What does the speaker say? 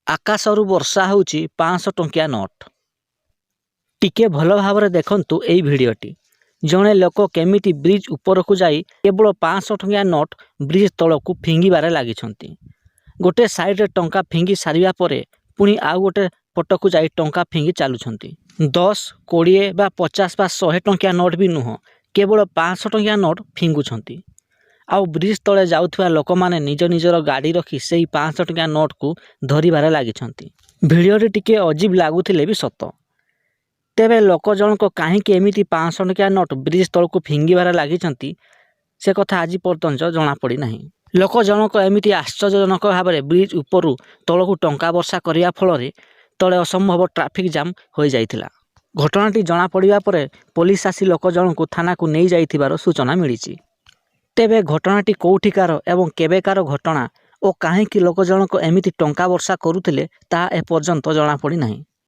ଆକାଶରୁ ବର୍ଷା ହେଉଛି 500 ଟଙ୍କିଆ ନୋଟ୍। ଟିକେ ଭଲ ଭାବରେ ଦେଖନ୍ତୁ ଏଇ ଭିଡ଼ିଓଟି। ଜଣେ ଲୋକ କେମିତି ବ୍ରିଜ୍ ଉପରକୁ ଯାଇ କେବଳ 500 ଟଙ୍କିଆ ନୋଟ୍ ବ୍ରିଜ୍ ତଳକୁ ଫିଙ୍ଗିବାରେ ଲାଗିଛନ୍ତି। ଗୋଟେ ସାଇଡ଼ରେ ଟଙ୍କା ଫିଙ୍ଗି ସାରିବା ପରେ ପୁଣି ଆଉ ଗୋଟେ ପଟକୁ ଯାଇ ଟଙ୍କା ଫିଙ୍ଗି ଚାଲୁଛନ୍ତି। 10, 20 ବା 50 ବା 100 ଟଙ୍କିଆ ନୋଟ୍ ବି ନୁହଁ, କେବଳ 500 ଟଙ୍କିଆ ନୋଟ୍ ଫିଙ୍ଗୁଛନ୍ତି। ଆଉ ବ୍ରିଜ୍ ତଳେ ଯାଉଥିବା ଲୋକମାନେ ନିଜ ନିଜର ଗାଡ଼ି ରଖି ସେଇ 500 ଟଙ୍କିଆ ନୋଟ୍କୁ ଧରିବାରେ ଲାଗିଛନ୍ତି। ଭିଡ଼ିଓଟି ଟିକେ ଅଜୀବ ଲାଗୁଥିଲେ ବି ସତ। ତେବେ ଲୋକ ଜଣକ କାହିଁକି ଏମିତି 500 ଟଙ୍କିଆ ନୋଟ୍ ବ୍ରିଜ୍ ତଳକୁ ଫିଙ୍ଗିବାରେ ଲାଗିଛନ୍ତି, ସେ କଥା ଆଜି ପର୍ଯ୍ୟନ୍ତ ଜଣାପଡ଼ିନାହିଁ। ଲୋକ ଜଣକ ଏମିତି ଆଶ୍ଚର୍ଯ୍ୟଜନକ ଭାବରେ ବ୍ରିଜ୍ ଉପରୁ ତଳକୁ ଟଙ୍କା ବର୍ଷା କରିବା ଫଳରେ ତଳେ ଅସମ୍ଭବ ଟ୍ରାଫିକ୍ ଜାମ୍ ହୋଇଯାଇଥିଲା। ଘଟଣାଟି ଜଣାପଡ଼ିବା ପରେ ପୋଲିସ ଆସି ଲୋକ ଜଣଙ୍କୁ ଥାନାକୁ ନେଇଯାଇଥିବାର ସୂଚନା ମିଳିଛି। ତେବେ ଘଟଣାଟି କେଉଁଠିକାର ଏବଂ କେବେକାର ଘଟଣା ଓ କାହିଁକି ଲୋକ ଜଣକ ଏମିତି ଟଙ୍କା ବର୍ଷା କରୁଥିଲେ, ତାହା ଏପର୍ଯ୍ୟନ୍ତ ଜଣାପଡ଼ିନାହିଁ।